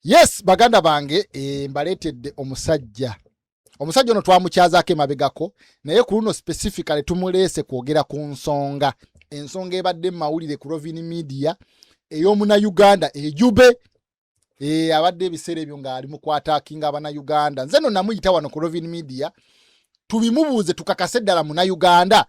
Yes, baganda bange, mbaleetedde omusajja. Omusajja ono twamukyazaako emabegako, naye ku luno specifically tumuleese kwogera ku nsonga, ensonga ebadde mu mawulire ku Rovin Media ey'omunauganda ejube abadde ebiseera ebyo ng'ali mu kwattackinga abannayuganda. Nze no namuyita wano ku Rovin Media tubimubuuze, tukakase ddala munauganda.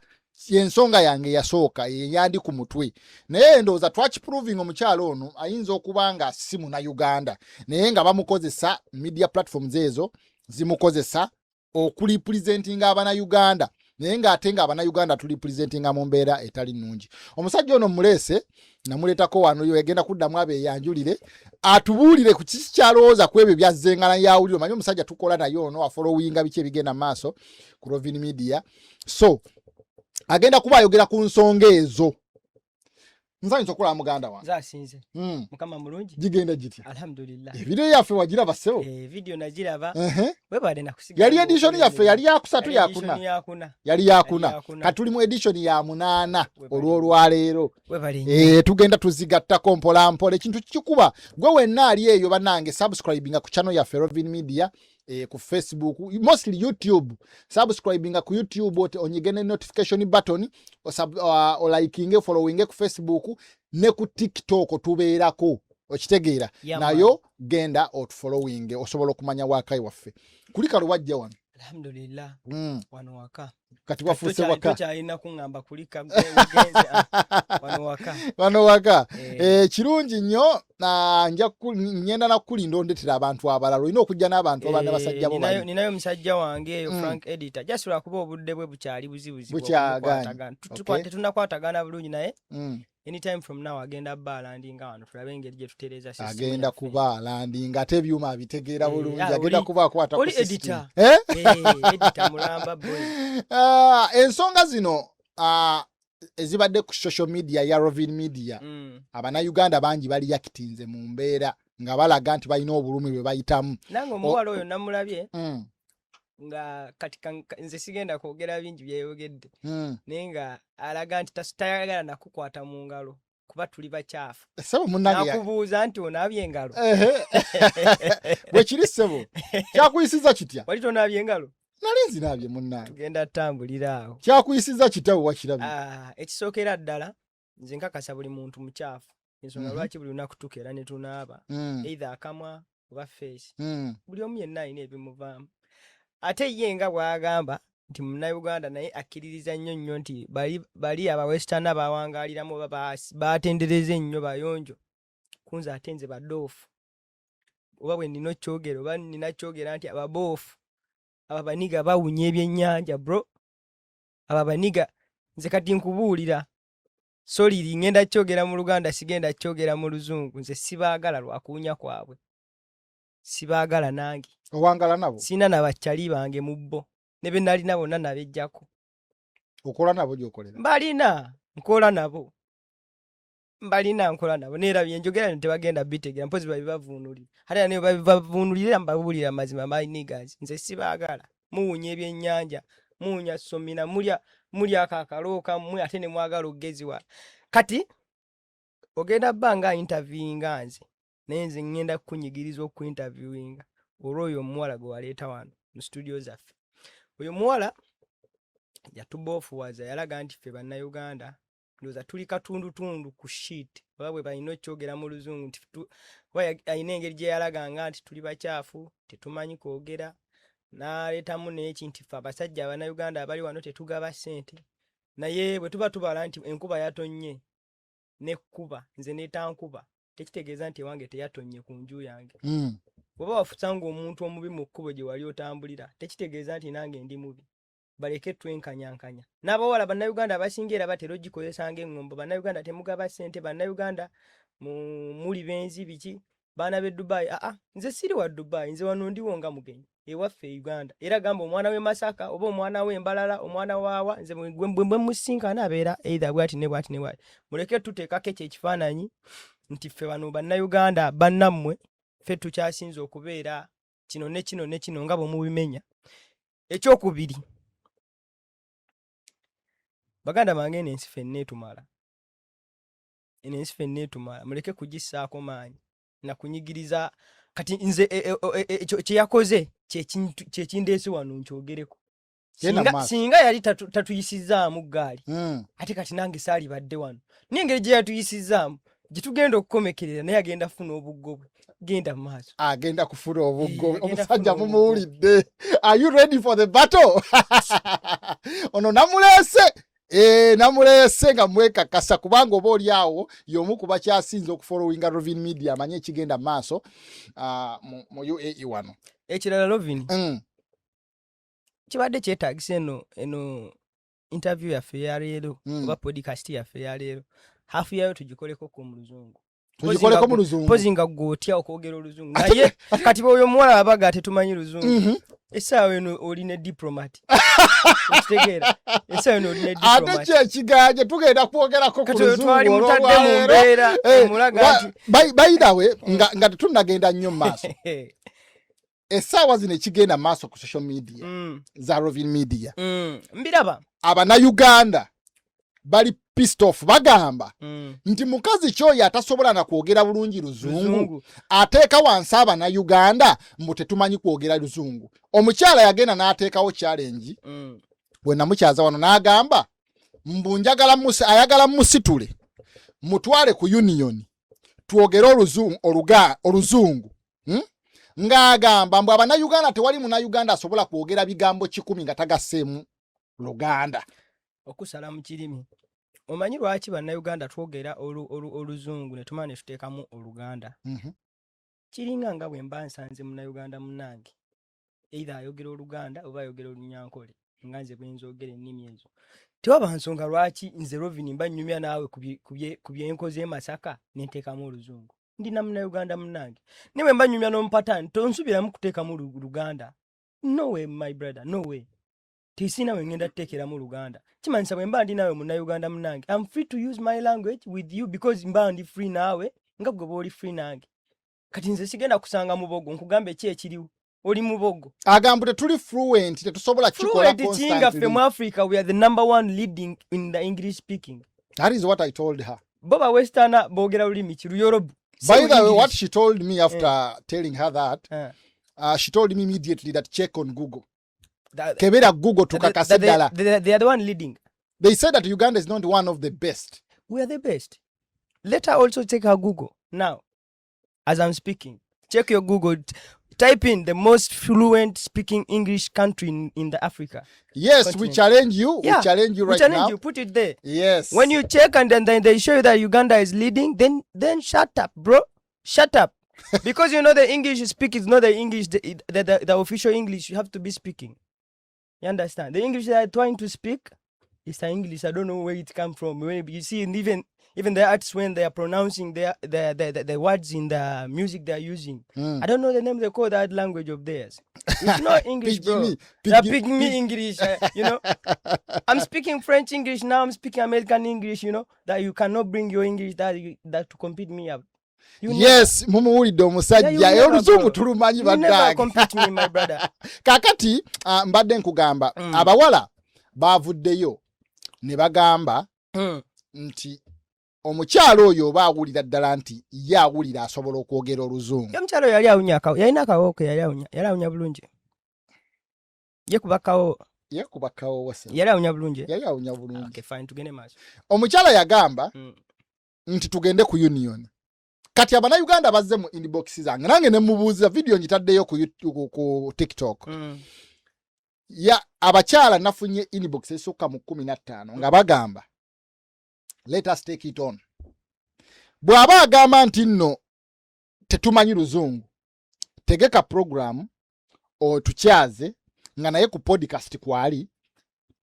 Ensonga yange yasooka eyandi ku mutwe, naye ndowooza twakiproving, omukyalo ono ayinza okuba nga si munauganda, naye nga bamukozesa, media platforms ezo zimukozesa okurepresentinga abanauganda, naye ng'ate nga abanauganda turepresentinga mu mbeera etali nnungi. Omusajja ono muleese, namuleetako wano, yo egenda kuddamu abeeyanjulire, atubuulire ku kiki kyalowooza ku ebyo byazzengana yawulire. Omanyi omusajja tukola naye ono afollowinga biki ebigenda mu maaso ku Rovin Media, so agenda kuba ayogera ku nsonga ezo. Nsanyusa okulaba muganda wange. Nze asinze. Mukama mulungi. Gigenda gitya? Alhamdulillah. Evidiyo yaffe wagiraba, ssebo? Video nagiraba. Webale nakusigala. Yali edition yaffe yali yakusatu, yakuna? Yakuna. Yali yakuna. Yakuna. Katuli mu edition ya 8 Webale. olw'olwaleero. Webale nnyo. Tugenda tuzigattako mpola mpola. Ekintu kikuba gwe wenna ali eyo, bannange, subscribinga ku channel yaffe Rovin Media, ku Facebook, mostly YouTube. Subscribinga ku YouTube, ote onyige ne notification button, olikinge, followinge ku Facebook ne ku TikTok tubeerako, okitegeera? Yeah, man. Nayo genda otufollowinge, osobola okumanya wakayi waffe kulika lwe wajja wano. Alhamdulillah. Wano waka. Kati wafuuse waka. Tokyalina kuŋŋamba kulika genze, ah, wano waka. Wano waka. Eh. Kirungi nnyo. Ngenda nakulinda ondetera abantu abalala, olina okujja n'abantu abalala, basajja bo bali. Ninayo musajja wange eyo, Frank Editor, just lwakuba obudde bwe bukyali buzibuzibu Bukyagaanye. okukwatagana. Tetunakwatagana bulungi, naye anytime from now agenda bba alandinga wano, tulabe engeri gye tutereeza system Agenda yaffe. kuba alandinga, ate ebyuma abitegeera bulungi. Ah, Agenda kuba akwata ku oli system. Editor. Eh? Eh, editor mulamba boy. Ah, ensonga zino ezibadde ku social media ya Rovin Media, abannayuganda bangi baliyakitinze mu mbeera nga balaga nti balina obulumi bwe bayitamu. Nange omuwala oyo namulabye nga kati nze sigenda kwogera bingi byeyogedde, naye nga alaga nti tayagala nakukwata mu ngalo kuba tuli bakyafu. Ssebo munnange Nakubuuza nti onaabye engalo? Ehe. Bwe kiri, ssebo. Kyakuyisiza kitya? Wali tonaabye engalo? Nali nzinaabye, munnange. Tugenda tutambulira awo. Kyakuyisiza kitya bwe wakirabye? Ah, ekisookera ddala, nze nkakasa buli muntu mukyafu, ensonga lwaki buli lunaku tukeera ne tunaaba, either akamwa oba face. Buli omu yenna alina ebimuvaamu, ate ye nga bw'agamba nti munnayuganda, naye akkiririza nnyo nnyo nti bali abawestana bawangaaliramu oba batendereza ennyo bayonjo kunze, ate nze badoofu, oba bwe nina okyogera, oba nina kyogera nti ababoofu, aba banigga bawunya ebyennyanja, bro. Aba banigga, nze kati nkubuulira soliri, ngenda kyogera mu Luganda, sigenda kyogera mu Luzungu. Nze sibaagala lwakuwunya kwabwe, sibaagala nange. Owangala nabo? Sina nabakyali bange mu bo, ne be nalina bonna nabejjako. Okola nabo gyokolera? Mbalina, nkola nabo, mbalina, nkola nabo, neera byenjogera no tebagenda bitegera, mpozi babibavuunulira. Ate era ne babibavuunulira, mbabuulira amazima, my niggas, nze sibaagala. Muwunya ebyennyanja, muwunya somina, mulya mulya ako akalo kammwe, ate ne mwagala okugeziwala. Kati ogenda bba nga interviewinga nze, naye nze ŋŋenda kukunyigiriza okuinterviewinga olw'oyo omuwala gwe waleeta wano mu studio zaffe. Oyo muwala yatuboofuwaza, yalaga nti ffe Bannayuganda ndowooza tuli katundutundu ku shit, oba bwe balina okyogera mu Luzungu nti oba alina engeri gye yalaganga nti tuli bakyafu, tetumanyi kwogera, n'aleetamu n'eki nti ffe abasajja Abannayuganda abali wano tetugaba ssente. Naye bwe tuba tubala nti enkuba yatonnye nekkuba, nze netankuba, tekitegeeza nti ewange teyatonnye ku nju yange. Bw'oba wafusanga omuntu omubi mu kkubo gye wali otambulira, tekitegeeza nti nange ndi mubi. Baleke twenkanyankanya n'abawala. Bannayuganda abasinga era batera ogikozesa ng'eŋŋombo: Bannayuganda temugaba ssente, Bannayuganda muli benzi, biki, baana b'e Dubai. Aa, nze siri wa Dubai, nze wano ndiwo nga mugenyi ewaffe e Uganda. Era gamba omwana w'e Masaka oba omwana w'e Mbalala, omwana waawa, nze bwe musinkana abeera either bwati ne bwati ne bwati. Muleke tuteekako ekyo ekifaananyi nti ffe bano Bannayuganda bannammwe ffe tukyasinze okubeera kino ne kino ne kino nga bwe mubimenya. Ekyokubiri, baganda bange, eno ensi ffenna etumala, eno ensi ffenna etumala. Muleke kugissaako maanyi nakunyigiriza. Kati nze ekyo kyeyakoze kyekindeese wano nkyogereko. Singa yali tatuyisizaamu ggaali, ate kati nange saalibadde wano, naye engeri gye yatuyisizaamu gye tugenda okukomekerera, naye agenda kufuna obuggo bwe. Genda mu maaso. Agenda kufuna obuggo bwe. Omusajja mumuwulidde. Are you ready for the battle? Ono namuleese, namuleese nga mwekakasa, kubanga oba oli awo y'omu ku bakyasinze okufollowinga Rovin Media, amanye ekigenda mu maaso mu UAE wano. Ekirala, Rovin, kibadde kyetaagisa eno interview yaffe eyaleero, oba podcast yaffe eyaleero, half yayo tugikoleko ku mu Luzungu. Tugikoleko mu Luzungu. Pozi nga gwe otya okwogera Oluzungu, naye kati bwe omuwala abaga tetumanyi Luzungu, essaawa eno oli ne diplomat, okitegeera? Essaawa eno oli ne Ate diplomat. Kyekiganje tugenda kwogerako ku Kati oyo Luzungu twali mutadde mu olwolwaleero. mbeera emulaga nti By the way, nga tetunnagenda nnyo mu maaso, essaawa zino ekigenda mu maaso ku social media za Rovin Media, Mbiraba. Abannayuganda bali pissed off, bagamba nti mukazi kyoyo atasobola na kwogera bulungi Luzungu, Luzungu. ateeka wansi Abannayuganda mbu tetumanyi kwogera Luzungu. Omukyala yagenda n'ateekawo challenge bwe namukyaza wano, n'agamba mbu njagala ayagala musitule mutwale ku Union twogere oluzungu, oluzungu? Ng'agamba mbu Abannayuganda, tewali Munnayuganda asobola kwogera bigambo 100 nga tagasseemu Luganda. Okusala mu kirimi, omanyi lwaki Bannayuganda twogera Oluzungu ne tumala ne tuteekamu Oluganda? Kiringa nga bwe mba nsanze Munnayuganda munnange, either ayogera Oluganda oba ayogera Olunyankole, nga nze bwe nzoogera ennimi ezo, tewaba nsonga lwaki nze Rovin mba nnyumya naawe ku byenkoze e Masaka ne nteekamu Oluzungu. Ndina Munnayuganda munnange, naye bwe mba nnyumya n'Omupatani, tonsubiramu kuteekamu Luganda. No way, my brother, no way. Tesiina we ngenda kuteekeramu Luganda. Kimanyisa bwe mba ndi naawe Munnayuganda munnange, am free to use my language with you because mba ndi free naawe nga gwe bw'oli free nange. Kati nze sigenda kusanga Mubogo nkugambe ki ekiriwo, oli Mubogo. Agamba tetuli fluent, tetusobola kikola. Fluent kinga ffe mu Africa we are the number one leading in the English speaking. That is what I told her. Bo ba westerner boogera lulimi ki? Luyorobu. By the way, what she told me after telling her that, she told me immediately that check on Google, kebera Google tukakase ddala. They are the one leading. They said that Uganda is not one of the best. We are the best. Let her also check her Google now as I'm speaking. Check your Google, type in the most fluent speaking English country in the Africa Yes, we continent. challenge you. We challenge you We right challenge now. you, put it there. When you check and then they show you that Uganda is leading, then shut up, bro, shut up, because you know the English you speak is not the English, the official English you have to be speaking. You understand? The English they are trying to speak is the English I don't know where it come from. When you see, and even the artists, when they are pronouncing their the words in the music they are using, I don't know the name they call that language of theirs. It's not English, bro. Pygmy, They're pygmy. Pygmy English. I'm speaking French English now. I'm speaking American English that you cannot bring your English that to compete me up. You never- Yes, mumuwulidde omusajja. Yeah, you never, Oluzungu bro. tulumanyi, You never baddaage. compete me, my brother. Kakati mbadde nkugamba, abawala bavuddeyo ne bagamba nti omukyalo oyo oba awulira ddala nti ye awulira asobola okwogera Oluzungu. Ye omukyalo yali awunya yalina akawooko, yali awunya bulungi. Ye kuba kawo. Yekuba kawowo se. Yali awunya bulungi. Yali awunya bulungi. Okay, fine, tugende maaso. Omukyala yagamba nti tugende ku Union. Kati Abannayuganda bazze mu inbox zange, nange ne mubuuza. Vidiyo ngitaddeyo ku, YouTube, ku TikTok. Ya abakyala nafunye inbox esukka mu 15 nga bagamba, let us take it on. Bw'aba agamba nti nno tetumanyi Luzungu, tegeka program otukyaze nga naye ku podcast kwali,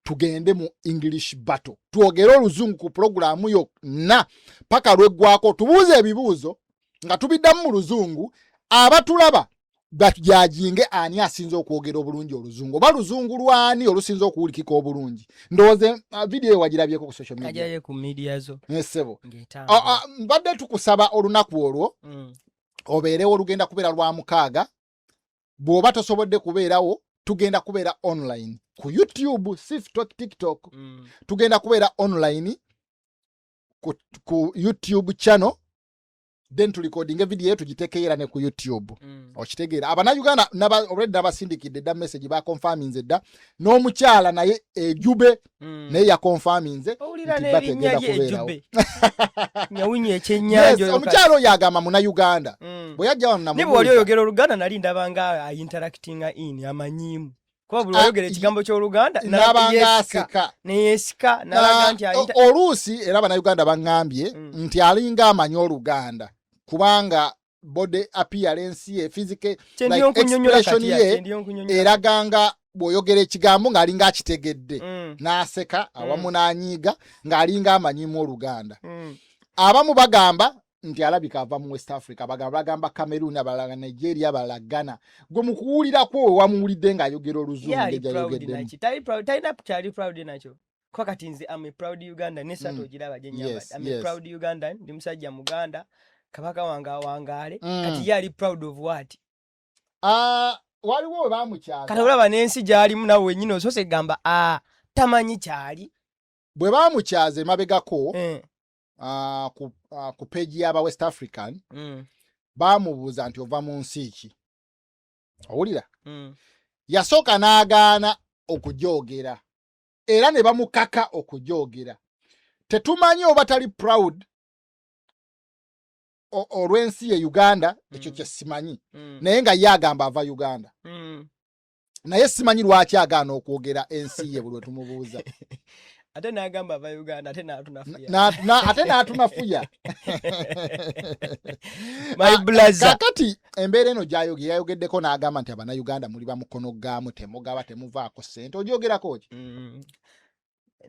tugende mu English battle, twogere Oluzungu ku pulogulaamu yonna paka lweggwako, tubuuze ebibuuzo nga tubiddamu mu Luzungu, abatulaba bajajinge ani asinza okwogera obulungi Oluzungu, oba Luzungu lwani olusinza okuwulikika obulungi. Ndowooza vidiyo ewagirabyeko ku social media. Agiraye ku media zo. Nesebo. Ng'etambula. Mbadde tukusaba olunaku olwo obeerewo. Olugenda kubeera lwa mukaaga. Bw'oba tosobodde kubeerawo, tugenda kubeera online ku YouTube, si TikTok. Tugenda kubeera online ku YouTube channel. Then turecordinge video eyo, tugiteekeyo era ne ku YouTube. Okitegeera, Abannayuganda already nabasindikidde dda message, baconfirminze dda, n'omukyala naye Ejube naye yaconfirminze Owulira nti ba n'erinnya tegenda lye kubeerawo. Ejube, nyawunya ekyennyanja. Yes, omukyala oyo agamba Munnayuganda. Bwe yajja wano Ne bwe wali namubuuza. oyogera Oluganda, nali ndaba nga ayinteractinga in amanyiimu, kuba buli Ah, wayogera ekigambo ky'Oluganda n'abanga yeesika, aseka. Neyeesika n'alaga nti Oluusi era Bannayuganda baŋŋambye nti alinga amanyi Oluganda kubanga body appearance ye, physical Kyendiyo like nkunyonnyola expression kati ye kyendiyo nkunyonnyola. eraga nga bw'oyogera ekigambo ng'alinga akitegedde, n'aseka awamu n'anyiiga ng'alinga amanyimu Oluganda. Abamu bagamba nti alabika ava mu West Africa, bagamba Cameroon, abalala Nigeria, abalala Ghana. Gwe mu kuwulirako we wamuwulidde ng'ayogera Oluzungu Ye ali proud gyayogeddemu? Naki, tali proud, talina kyali proud nakyo, kuba kati nze am a proud Ugandan nesatu ogiraba gye nyambadde. Am a proud Ugandan, ndi musajja Muganda, kabaka wange awangaale. Kati ye ali proud of what? Ah, waliwo we bamukyaza. Kati olaba n'ensi gy'alimu, nawe wennyini osoose gamba a tamanyi kyali. Bwe bamukyaza emabegako ku page y'aba West African, bamubuuza nti ova mu nsi ki? Owulira? Yasooka n'agaana okugyogera era ne bamukaka okugyogera. Tetumanyi oba tali proud olw'ensi ye Uganda, ekyo kye simanyi, naye nga ye agamba ava Uganda, naye simanyi lwaki agaana okwogera ensi ye buli lwe tumubuuza. Ate n'agamba ava Uganda, ate n'atunafuya. Ate n'atunafuya. My Ah, brother. Kakati embeera eno gyayoge yayogeddeko n'agamba nti Abannayuganda muli bamukono gaamu, temugaba, temuvaako ssente. Ogyogerako ki?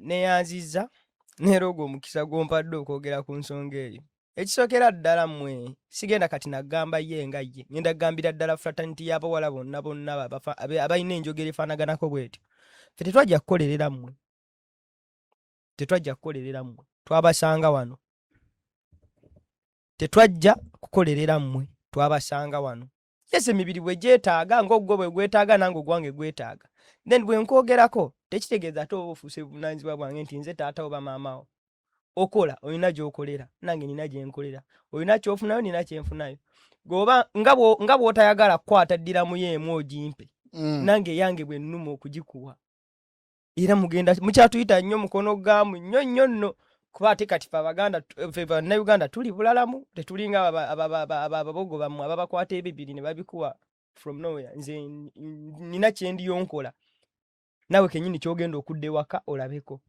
Neyanzizza neera ogwo omukisa gwompadde okwogera ku nsonga eyo. Ekisookera ddala, mmwe sigenda kati nagamba ye nga ye, ngenda kugambira ddala fraternity y'abawala bonna bonna abalina enjogera efaanaganako bwetyo. Ffe tetwajja kukolerera mmwe, tetwajja kukolerera mmwe, twabasanga wano. Tetwajja kukolerera mmwe, twabasanga wano. Yes, emibiri bwe gyetaaga ng'ogwo bwe gwetaaga, nange ogwange gwetaaga. Then bwe nkwogerako tekitegeeza ate oba ofuuse buvunaanyizibwa bwange nti nze taata oba maamawo. Okola, olina gy'okolera, nange nina gye nkolera. Olina ky'ofunayo, nina kyenfunayo. Gweoba nga bw'otayagala kukwata ddiramu yo emu ogimpe, nange eyange bwe nnuma okugikuwa. Era mugenda mukyatuyita nnyo mukono gaamu nnyo nnyo nno, kuba ate kati fe Abaganda, ffe Bannayuganda tuli bulalamu, tetulinga ababogo bammwe ababakwata ebibiri ne babikuwa from nowhere. Nze nina kyendiyo nkola, naawe kennyini kyogenda okudda ewaka olabeko,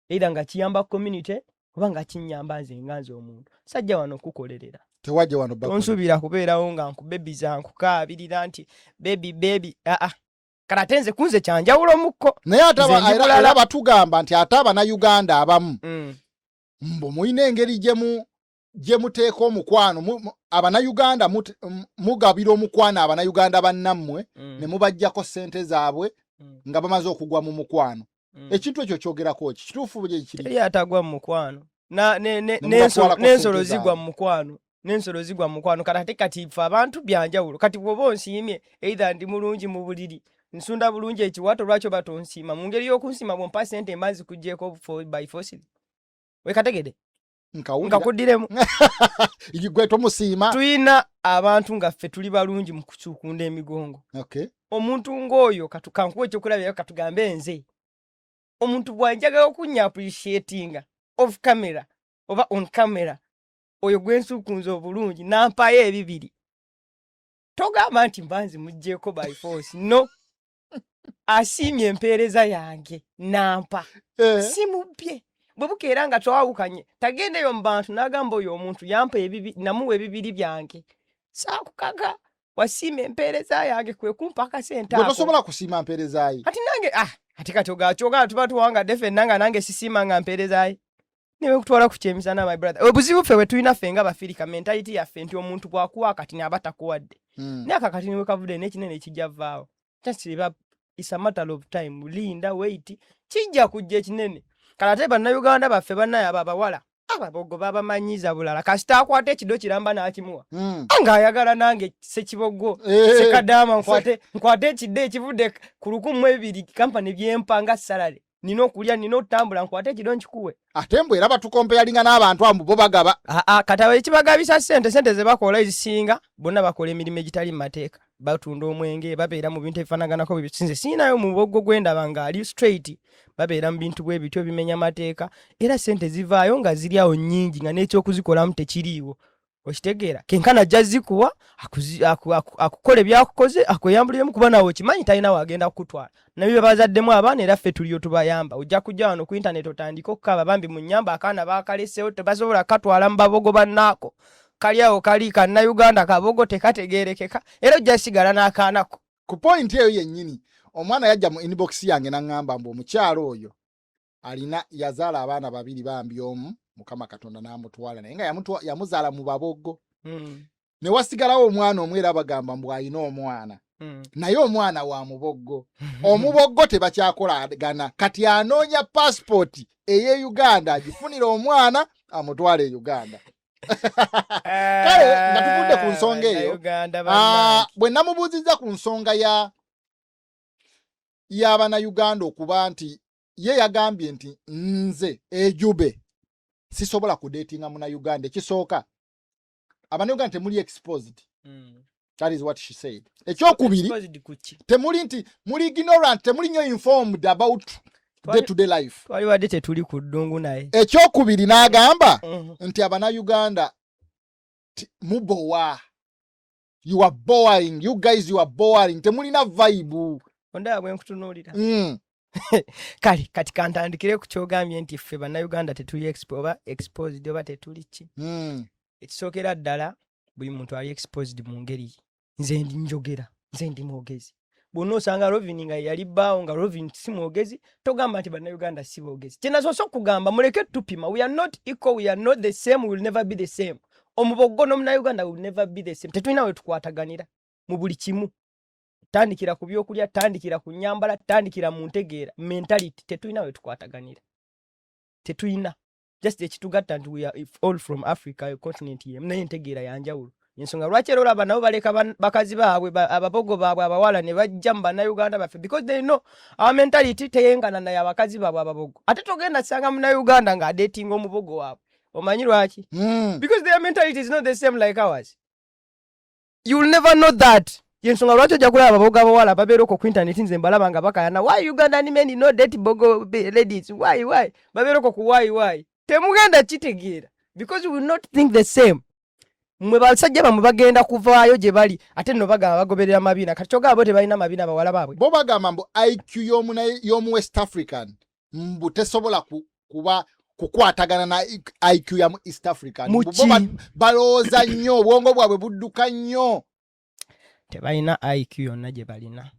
either nga kiyamba community oba nga kinnyamba nze nga nze omuntu. Sajja wano kukolerera. Tewajja wano bakola. Tonsuubira kubeerawo nga nkubebiza, nkukaabirira nti baby, baby. Aa, kale ate nze kunze kyanjawulo mukko. Naye ate Nze ndi bulala. Era batugamba nti ate Abannayuganda abamu mbu mulina engeri gye muteeka omukwano Abannayuganda mugabira omukwano Abannayuganda bannammwe ne mubaggyako ssente zaabwe nga bamaze okugwa mu mukwano. Ekintu ekyo kyogerako ki? Kituufu gye kiri? Teri atagwa mu mukwano. Ne mubatwalako N'ensolo ssente zigwa zaabwe. mu mukwano, n'ensolo zigwa mu mukwano. Kati ate kati ffe abantu byanjawulo. Kati bw'oba onsiimye, either ndi mulungi mu buliri, nsunda bulungi ekiwato, lwaki oba tonsiima? Mu ngeri y'okunsiima, bwompa ssente mba nzikuggyeko by force. Wekategedde? Nkawulira. Nkakuddiremu. Gwe tomusiima. Tulina abantu nga ffe tuli balungi mu kusuukunda emigongo. Omuntu ng'oyo kankuwa ekyokulabirako, katugambe nze omuntu bw'anjagala okunnya appreciatinga off camera oba on camera, oyo gwe nsuukunze obulungi nampayo ebibiri, togamba nti mba nzimuggyeko by force. No, asiimye empeereza yange nampa, simubbye. Bwe bukeera nga twawukanye, tagendeyo mu bantu n'agamba oyo omuntu yampa ebibi, namuwa ebibiri byange. Saakukaka, wasiima empeereza yange kwe kumpa akasente Gwe ako. tosobola kusiima mpeereza ye. Ati nange, ah, ati kati ogakyogaa tuba tuwangadde ffenna nga nange sisiima nga mpeereza ye, newe kutwala ku kyemisana. My brother, obuzibu ffe bwe tulina ffe nga Bafirika, mentality yaffe nti omuntu bw'akuwa akatini aba takuwadde. Naye ako akatini we kavudde n'ekinene kijja vaawo. Just eba is a matter of time. Linda, wait, kijja kujja ekinene. Kale ate Bannayuganda baffe bannaye abo abawala ababogo babamanyiza bulala. Kasita akwata ekido kiramba n'akimuwa, ng'ayagala nange sekibogo, sekadaama, nkwate ekiddo ekivudde ku 1200 kampani byempa nga salary. Nina okulya, nina otambula, nkwate ekiro nkikuwe. Ate mbu era batukompeyalinga n'abantu abo bo bagaba. Aa, kati abo ekibagabisa ssente, sente ze bakola ezisinga bonna bakola emirimu egitali mu mateeka, batunda omwenge, babeera mu bintu ebifaanaganako bwe bityo. Nze siinayo mubogo gwendaba ng'ali straight. Babeera mu bintu bwe bityo bimenya mateeka, era ssente zivaayo nga ziri awo nnyingi, nga n'ekyokuzikolamu tekiriiwo. Okitegeera? Kenkana ajja zikuwa akukole byakukoze, akweyambuliremu, kuba nawe okimanyi talina wagenda kukutwala. Nabyo bazaddemu abaana, era ffe tuliyo tubayamba. Ojja kujja wano ku internet otandike okukaaba, "Bambi mu nnyamba, akaana bakalesewo, tebasobola katwala mu babogo bannaako, kali awo kali Kannayuganda kabogo tekategeerekeka." Era ojja sigala n'akaanako. Ku point eyo yennyini, omwana yajja mu inbox yange n'aŋŋamba mbu omukyalo oyo alina, yazaala abaana babiri bambi, omu Mukama Katonda n'amutwala, naye nga yamuzaala mu babogo. Ne wasigalawo omwana omu, era bagamba mbu alina omwana, naye omwana wa muboggo, omuboggo tebakyakolagana. Kati anoonya passport ey'e Uganda agifunira omwana amutwala e Uganda. Kale nga tuvudde ku nsonga eyo, bwe namubuuzizza ku nsonga ya y'Abannayuganda okuba nti ye yagambye nti nze ejube sisobola kudatinga Munauganda. Ekisooka, Abanauganda temuli exposed. That is what she said. Ekyokubiri, temuli nti muli ignorant, temuli nnyo informed about day to day life. Twalibadde tetuli ku ddungu naye. Ekyokubiri n'agamba nti Abanauganda mubowa, you are boring, you guys, you are boring, temulina vibe. Ondaba bwe nkutunuulira? Kale kati kantandikire ku kyogambye nti ffe Bannayuganda tetuli expo oba exposed oba tetuli ki. Ekisookera ddala, buli muntu ali exposed mu ngeri. Nze ndi njogera, nze ndi mwogezi. Bwonna osanga Rovin nga yali bbaawo, nga Rovin si mwogezi, togamba nti Bannayuganda si boogezi. Kyenasoose okugamba, muleke tupima. We are not equal, we are not the same, we will never be the same. Omubogo n'Omunauganda will never be the same. Tetulina we tukwataganira mu buli kimu, tandikira ku byokulya, tandikira ku nyambala, tandikira mu ntegeera, mentality. Tetulina we tukwataganira, tetulina. Just ekitugatta nti we are all from Africa, continent yemu, naye entegeera yanjawulo. Ensonga lwaki era olaba nabo baleka bakazi baabwe, ababogo baabwe abawala ne bajja mu Bannayuganda baffe, because they know our mentality teyenkana naye abakazi baabwe ababogo. Ate togenda sanga Munnayuganda ng'adeetinga omubogo waabwe. Omanyi lwaki? Because their mentality is not the same like ours. You will never know that. Yensonga lwaki ojja kulaba ababogo abawala babeera okwo ku internet. Nze mbalaba nga bakayana, "Why Ugandan men no date bogo ladies? Why?" Babeera okwo ku why. Temugenda kitegeera because we will not think the same. Mmwe basajja bammwe bagenda kuvaayo gye bali, ate nno bagamba bagoberera mabiina. Kati kyogamba bo tebalina mabiina, bawala baabwe? Bo bagamba mbu IQ y'omu West African mbu tesobola kuba kukwatagana na IQ ya mu East African. Mbu bo Muki? Balowooza nnyo, obwongo bwabwe budduka nnyo. Tebalina IQ yonna gye balina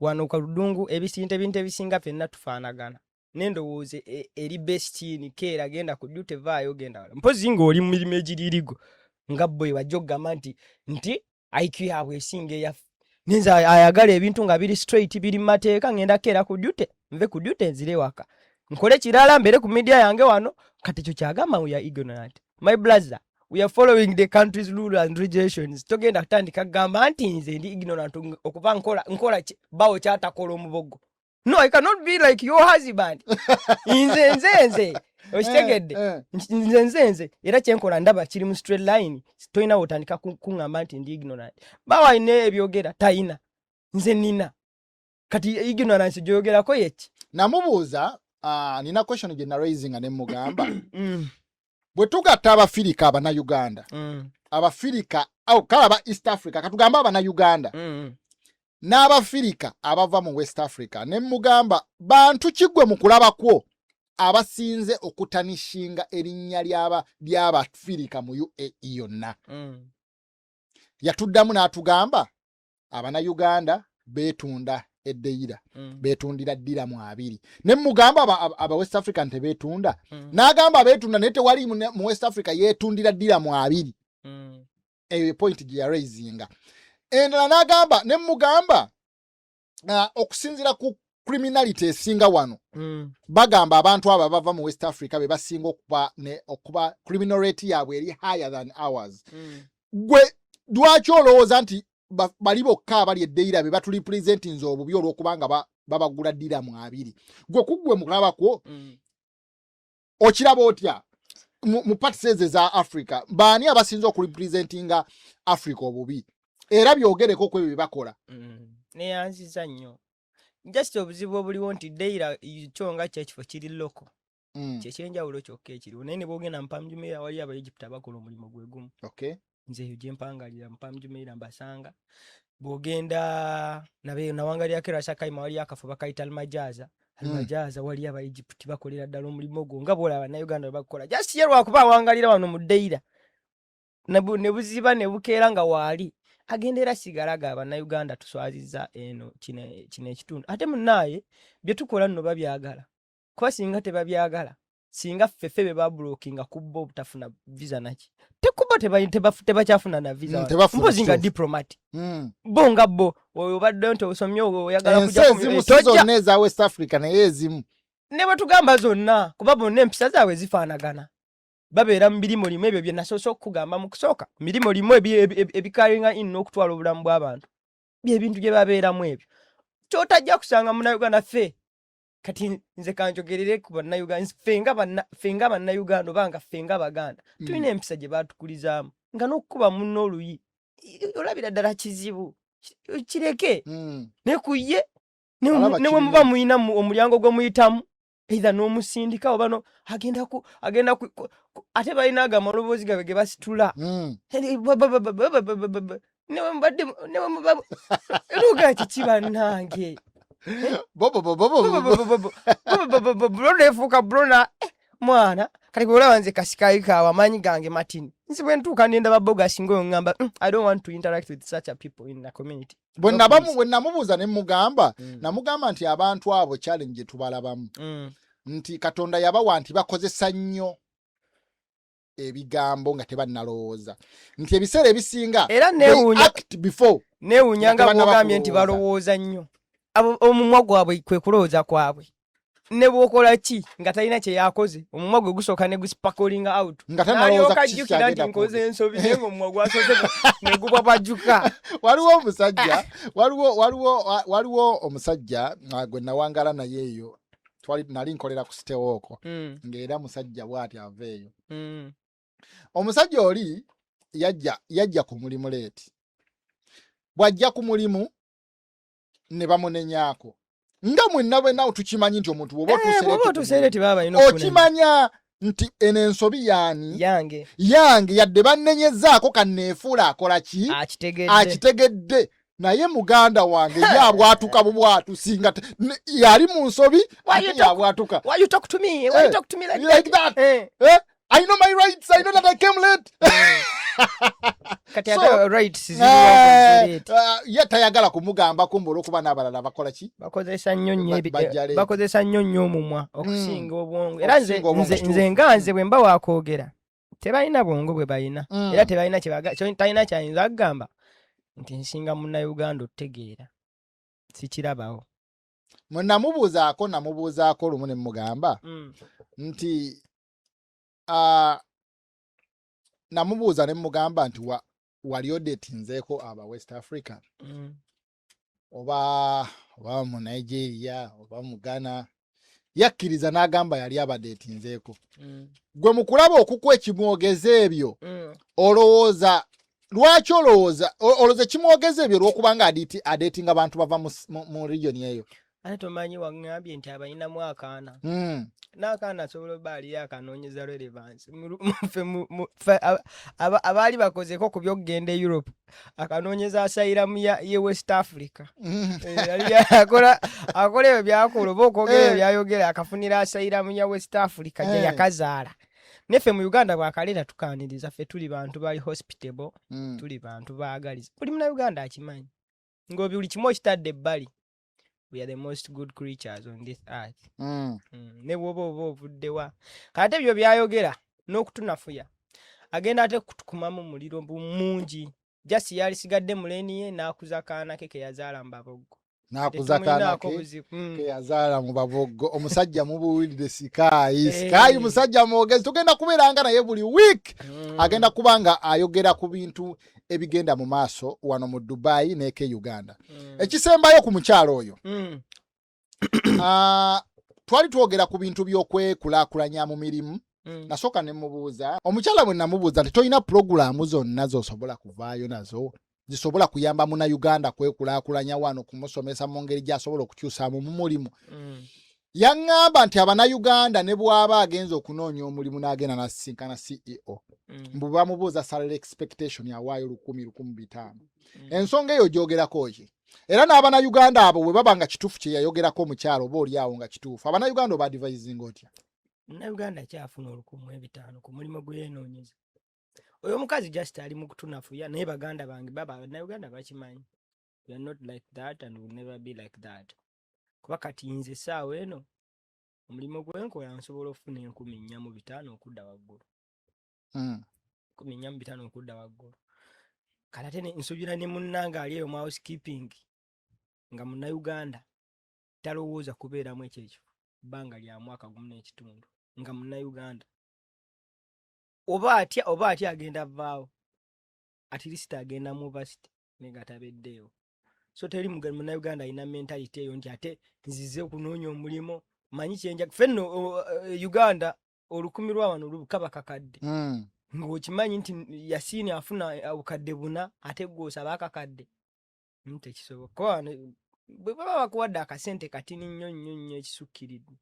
wano kaludungu. Ebisinta, ebintu ebisinga ffenna tufaanagana nendowooza eri bestini keera genda ku ddu tevaayo genda wala, mpozi ng'oli mu mirimu egiririgo nga boy wajja okugamba nti IQ yaabwe esinga eyaffe. Ninze ayagala ebintu nga biri straight, biri mu mateeka. Ngenda keera ku duty, nve ku duty nzire waka, nkole kirala, mbeere ku media yange wano. Kati ekyo kyagamba we are ignorant. My brother, we are following the country's rule and regulations. Togenda kutandika kugamba nti nze ndi ignorant okuba nkola bawo kyatakola omubogo. No, I cannot be like your husband. Nze okitegedde? Eh, eh. Nze era kyenkola ndaba kiri mu straight line. Tolina wotandika kuŋŋamba nti ndi ignorant. Bawo alina ebyogera tayina, nze nina. Kati ignorance gyoyogerako yeki? Namubuuza, nina question gye naraisinga ne mugamba bwe tugatta Abafirika Abannayuganda, Abafirika au kale aba East Africa, katugambe Abannayuganda n'Abafirika abava mu West Africa, ne mugamba bantu kiggwe mu kulabakwo abasinze okutanishinga erinnya ly'Abafirika mu UAE yonna? Yatuddamu n'atugamba Abannayuganda beetunda eddeira, beetundira ddiramu 20. Ne mugamba aba West African tebeetunda? N'agamba beetunda, naye tewali mu West Africa yeetundira ddiramu 20. Eyo point gye yaraisinga. Endala n'agamba, ne mugamba okusinziira ku criminality esinga wano, bagamba abantu abo abava mu West Africa be basinga okuba criminal rate yaabwe eri higher than ours. Gwe lwaki olowooza nti bali bokka abali eddeira be baturepresentinze obubi olw'okubanga Babagula diramu 20. Gwe kuggwe mukulabakwo okiraba otya mu parts ezo eza Africa? Baani abasinze okurepresentinga Africa obubi? Era byogereko ku ebyo bye bakola. Neyanziza nnyo. Just obuzibu obuliwo nti Deira kyo nga kyo ekifo kiri local. Kyekyenjawulo kyokka ekiriwo, naye ne bwogenda mu Palm Jumeirah waliyo Abaegypt abakola omulimu gwe gumu. Nze eyo gye mpangalira mu Palm Jumeirah mbasanga. Bw'ogenda nabe nawangalirako Ras Al Khaimah, waliyo akafo bakayita Almajaza. Almajaza waliyo Abaegypt bakolera ddala omulimu ogwo nga bw'olaba Bannayuganda bwe bakukola. Just ye lwakuba awangalira wano mu Deira ne buziba ne bukeera nga waali agenda era sigala ga Bannayuganda tuswazizza eno kino ekitundu. Ate munnaaye bye tukola nno babyagala, kuba singa tebabyagala, singa ffeffe be bablockinga ku bo obutafuna visa naki tekuba tebakyafuna na visa. Tebafuna, mpozi nga kituufu. Diplomat bo nga bo oyo obadde nti osomye oyagala Ensi kujja ezimu si tojja. zonna eza West Africa, naye ezimu. Ne bwe tugamba zonna, kuba bonna empisa zaabwe zifaanagana, babeera mu birimu limu ebyo bye nasoose okukugamba mu kusooka, mirimu limu ebikaringa in n'okutwala obulamu bw'abantu, byebintu bye babeeramu ebyo kyotajja kusanga Munnayuganda. Ffe kati nze kanjogerere ku Bannayuganda, ffe nga Bannayuganda oba nga ffe nga Baganda, tulina empisa gye baatukulizaamu nga n'okukuba munno oluyi olabira ddala kizibu. Kireke. Naye ku ye Alaba ne bwe kirina. Muba muyina omulyango gwe muyitamu, either n'omusindika oba no agenda ku ate balina ago amaloboozi gaabwe ge basitula. Eri, ba- ba- ba- ba- ba- ba- ba- ba- ba- ne bwe mubadde ne bwe muba luga kiki bannange. Bo bo bo bo bo bo. Bro nefuuka brona mwana. Kati bwolaba nze kasikayi kaawe amaanyi gange matini, nze bwe ntuuka nendaba bogasi ngaoyo ngamba, I don't want to interact with such a people in the community." Bwe No, nabamu please. bwe namubuuza ne mugamba, namugamba nti abantu abo challenge gye tubalabamu nti Katonda yabawa nti bakozesa nnyo ebigambo nga tebannalowooza, nti ebiseera ebisinga Era they neewuunya act before neewuunya nga nga tebannaba bwogambye nti kulowooza. Balowooza nnyo. Abo omumwa gwabwe kwe kulowooza kwabwe, ne bw'okola ki nga talina kye yakoze, omumwa gwe gusooka ne gusparklinga out nga tanalowooza n'alyoka ku kiki ajjukira nti kyagenda nkoze kwogera. ensobi, naye ng'omumwa gwasoose ne gubwabwajuka. Waliwo omusajja, waliwo omusajja gwe nawangala naye eyo, twali nali nkolera ku City Walk, ng'era musajja bw'ati ava eyo. Omusajja oli yajja ku mulimu late. Bw'ajja ku mulimu ne bamunenyaako, nga mwenna bwenna tukimanyi nti omuntu bw'oba Eh, otuuse bw'oba late ku otuuse mulimu, late baba balina okukunenya. Okimanya nti eno ensobi yaani? Yange. Yange, yadde bannenyezaako kanneefuula akola ki akitegedde. Akitegedde. Naye muganda wange ye abwatuka bubwatusi nga yali mu nsobi. Why you Ate yabwatuka. Why you talk to me? Why you Eh, talk to me like like that? that. Eh. Eh? I know my rights. I know that I came late. Kati So, ate rights ziriwo Eh, nzireeta. ye tayagala kumugambako mbu olwokuba n'abalala bakola ki? Bakozesa nnyo nnyo Bajja late. Bakozesa nnyo nnyo omumwa okusinga obwongo. Era nze Okusinga obwongo, nze kituufu. Nga nze bwe mba wakwogera, tebalina bwongo bwe balina. Era tebalina talina kyayinza kugamba nti nsinga Munnayuganda otutegeera. Sikirabawo. Mwe namubuuzaako lumu ne mugamba nti namubuuza ne mugamba nti wali odatinzeeko aba West African oba mu Nigeria oba mu Ghana? Yakkiriza n'agamba yali abadatinzeeko. Gwe mu kulaba okukwa ekimwogeza ebyo, olowooza lwaki? Olowooza ekimwogeza ebyo olw'okuba nga adatinga bantu bava mu region eyo? Ate tomanyi waŋŋambye nti abalinamu akaana. N'akaana asobola obba aliyo akanoonyeza relevance. Ffe abaali bakozeko ku by'okugenda e Europe, akanoonyeza asylum ye West Africa. Eh, yali akola ebyo byakola oba okwogera ebyo byayogera, akafunira asylum ya West Africa gye yakazaala. Neffe mu Uganda bwakaleeta tukaaniriza. Ffe tuli bantu bali hospitable, tuli bantu baagaliza. Buli Munauganda akimanyi ng'obi buli kimu okitadde ebbali, we are the most good creatures on this earth. Ne bw'oba oba ovuddewa, kati ate ebyo byayogera n'okutunafuya, agenda ate kutukumamu muliro mungi. Just yalisigadde mu lane ye n'akuza kaana ke ke yazaala mu Baboggo. N'akuza kaana Tetumulinaako ke buzibu. Ke yazaala mu Baboggo. Omusajja mubuwulire, Sikayi. Sikayi musajja mwogezi, tugenda kubeeranga naye buli week. Agenda kuba nga ayogera ku bintu ebigenda mu maaso wano mu Dubai neeke Uganda. Ekisembayo ku mukyalo oyo, Twali twogera ku bintu by'okwekulaakulanya mu mirimu. Nasooka ne mubuuza omukyala, bwe namubuuza nti tolina pulogulaamu zonna z'osobola kuvaayo nazo zisobola kuyamba Munnayuganda kwekulaakulanya wano, kumusomesa mu ngeri gy'asobola okukyusaamu mu mulimu? Yaŋŋamba nti Abannayuganda ne bw'aba agenza okunoonya omulimu n'agenda n'asisinkana CEO, mbu bamubuuza salary expectation, awaayo 1000, 1500. Ensonga eyo gyogerako ki? Era n'Abannayuganda abo bwe baba nga kituufu kye yayogerako omukyalo, oba oli awo nga kituufu, Abannayuganda oba advisinga otya? Munnayuganda kyafuna 1500 ku mulimu gwe yeenoonyeza, oyo omukazi just ali mu kutunafuya. Naye baganda bange, baba Bannayuganda bakimanyi, we are not like that and will never be like that. Kuba kati nze essaawa eno omulimu gwenkola nsobola okufuna 4500 okudda waggulu. 4500 okudda waggulu. Kale ate nsuubira ne munnange ali eyo mu housekeeping nga Munnayuganda talowooza kubeeramu ekyo ekifo bbanga lya mwaka gumu n'ekitundu, nga Munnayuganda oba atya agenda vaawo, at least agenda mu university naye nga tabeddeewo. So teri Munnayuganda alina mentality eyo nti ate nzize okunoonya omulimu manyi kyenja. Ffe nno Uganda 1000 lwa wano kaba kakadde, ng'okimanyi nti Yasiini afuna 4,000 ate gwe osaba akakadde. Tekisoboka. Kuba wano bwe baba bakuwadde akasente katini nnyo nnyo nnyo ekisukkiridde,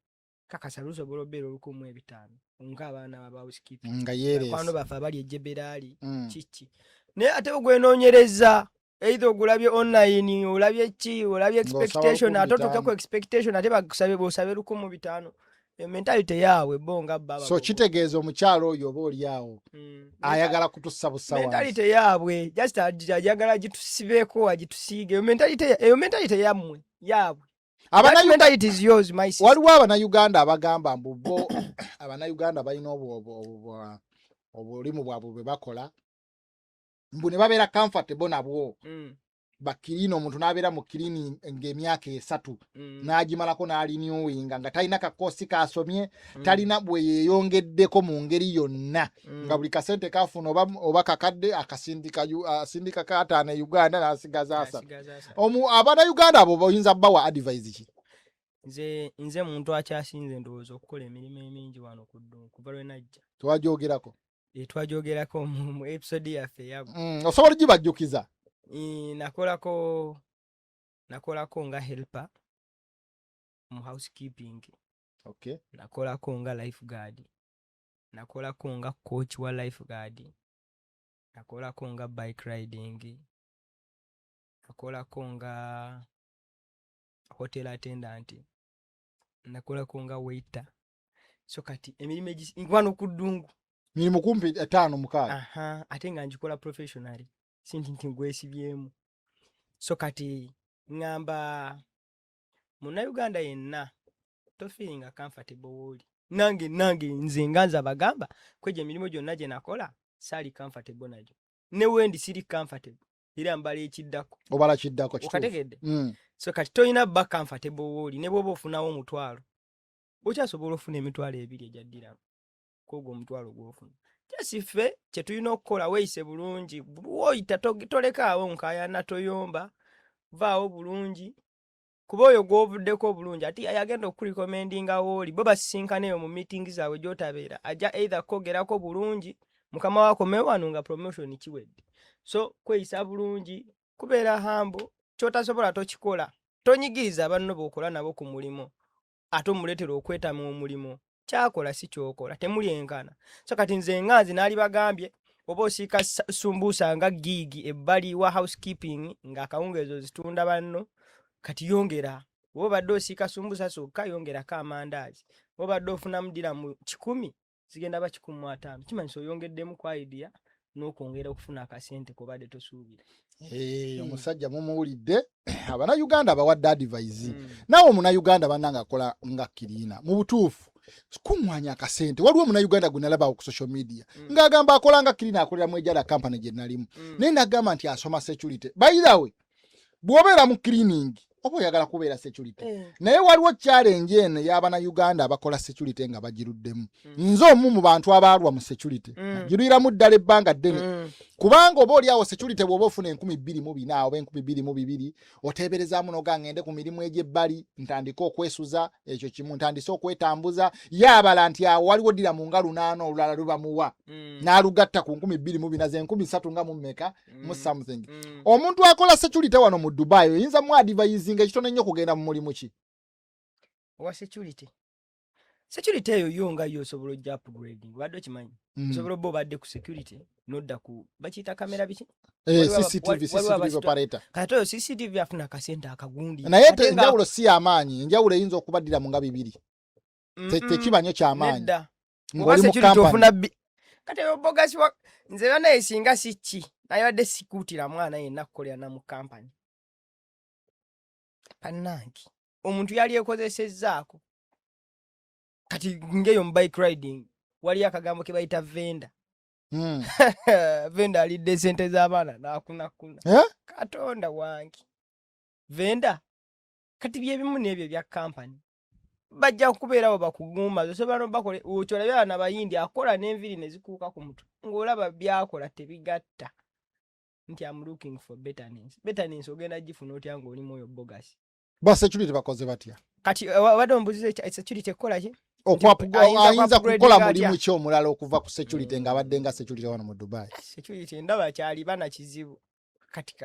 kakasa lusobola obeera 1500 ng'abaana aba housekeeping nga bakwano yeereese baffe abali ejeberaali. Kiki naye ate ogwenoonyereza, either ogulabye online, olabye ki, olabye Ng'osaba expectation, 1500. Ate otuuke ku expectation ate bakusabe bosabe 1500. Mentality yaabwe bo nga baba So kitegeeza omukyalo oyo oba oli awo ayagala kutussa bussa wansi. Mentality yaabwe just ayagala gitusibeko, agitusiige. Eyo mentality, eyo mentality yammwe, yaabwe. That mentality is yours, my sister. Waliwo Abannayuganda abagamba mbu bo Abannayuganda balina obulimu bwabwe bwe bakola, mbu ne babeera comfortable nabwo. Ba cleaner, omuntu n'abeera mu cleaning ng'emyaka 3 n'agimalako n'arenewinga nga talina kakoosi kasomye, talina bwe yeeyongeddeko mu ngeri yonna, nga buli kasente kafuna oba kakadde akasindika asindika kataano e Uganda n'asigaza 3. Asigaza 3. Abannayuganda abo boyinza bawa advice ki? Nze muntu akyasinze ndowooza okukola emirimu emingi wano ku ddungu kuva lwe najja. Twagyogerako. Twajogerako mu episode yaffe eyaggwa. Osobola ogibajjukiza? Nakolako nga helper mu housekeeping. Nakolako nga lifeguard, nakolako nga coach wa lifeguard, nakolako nga bike riding, nakolako nga hotel attendant, nakolako nga waiter. So kati emirimu wano ku ddungu mirimu kumpi etaano, mukaaga. Aha, ate nga ngikola professionally, si nti gwesibyemu. So kati ŋŋamba Munnayuganda yenna, tofeelinga comfortable wooli. Nange nze nga nze abagamba kwegyo emirimu gyonna gye nakola saali comfortable nagyo, ne wendi siri comfortable, era mbala ekiddako. Obala kiddako, kituufu. Okategedde? So kati tolina bba comfortable wooli. Ne bw'oba ofunawo 500, okyasobola ofuna 20,000 egyaddiramu kwogwo omutwalo gw'ofuna. Just ffe kye tulina okukola, weeyise bulungi woyita, tolekaawo nkaayana, toyomba, vaawo bulungi, kuba oyo gw'ovuddeko obulungi ate yagenda okurecommendinga wooli. Bo basisinkana eyo mu meeting zaabwe gy'otabeera, ajja either kwogerako bulungi mukama wakomewo wano nga promotion kiwedde. So kweyisa bulungi, kubeera humble, ky'otasobola tokikola, tonyigiriza banno b'okola nabo ku mulimu ate omuleetera okwetama omulimu. Kyakola si kyokola, temuli enkana. So kati nze nga nze naali bagambye, oba osiika sumbuusa nga giigi ebbali wa housekeeping ng'akawungeezi ozitunda banno, kati yongera. Oba obadde osiika sumbuusa sokka, yongerako amandaazi. Oba obadde ofunamu diramu 100, zigenda ba 150, kimanyisa oyongeddemu ku idea n'okwongera okufuna akasente kobadde tosuubira. Omusajja mumuwulidde, Abannayuganda abawadde advice. Naawe Omunnayuganda bannange akola nga cleaner, mu butuufu kuŋŋwanya akasente. Waliwo Omunnayuganda gwe nalabawo ku social media ng'agamba akola nga cleaner, akolera mu ejala company gye nalimu, naye nagamba nti asoma security. By the way, bw'obeera mu cleaning oba oyagala kubeera security, naye waliwo challenge eno ey'Abannayuganda abakola security nga bagiruddemu. Nze omu mu bantu abaalwa mu security, girwiramu ddala ebbanga ddene. Kubanga oba oli awo security bw'oba ofuna 2400 oba 2200, oteeberezaamu noga ngende ku mirimu egy'ebbali, ntandike okwesuza, ekyo kimu, ntandise okwetambuza. Ye abala nti awo waliwo ddira mu nga 800 olulala lubamuwa, n'alugatta ku 2400, ze 3000 nga mu mmeka, mu something. Omuntu akola security wano mu Dubai, oyinza mu advisinga ekitono ennyo kugenda mu mulimu ki? Owa security eyo yo nga yo osobola ojja upgrading, obadde okimanyi? Osobola obba obadde ku security nodda ku bakiyita kamera biki? CCTV, waliwo CCTV operator. Kati oyo CCTV afuna akasente akagundi. Naye Ate enjawulo si y'amaanyi, enjawulo eyinza okubaddira mu nga 200. Tekiba nnyo kyamaanyi. Nedda. Oba Ng'oli mu security company. ofuna kati oyo bogasi wa nze banaye singa si ki, naye badde sikuutira mwana yenna kukolera na mu kampani. Bannange, omuntu yali ekozesezzaako. Kati ngeyo mu bike riding waliyo akagambo ke bayita vendor. Vendor alidde sente z'abaana n'akunakuna. Eh? Katonda wange, vendor. Kati byebimu n'ebyo ebya kampani, bajja kubeerawo bakugumba, osobola nobakole okyolabye abaana bayindi akola n'enviri ne zikuuka ku mutwe, ng'olaba byakola tebigatta nti am looking for betterness. Betterness ogenda gifuna otya ng'olimu oyo bogasi? Ba security bakoze batya? Kati obadde ombuziza security ekola ki? Ayinza Ayinza ku-upgradinga kukola atya? mulimu ki omulala okuva ku security ng'abadde nga security wano mu Dubai? Security ndaba kyaliba na kizibu. Kati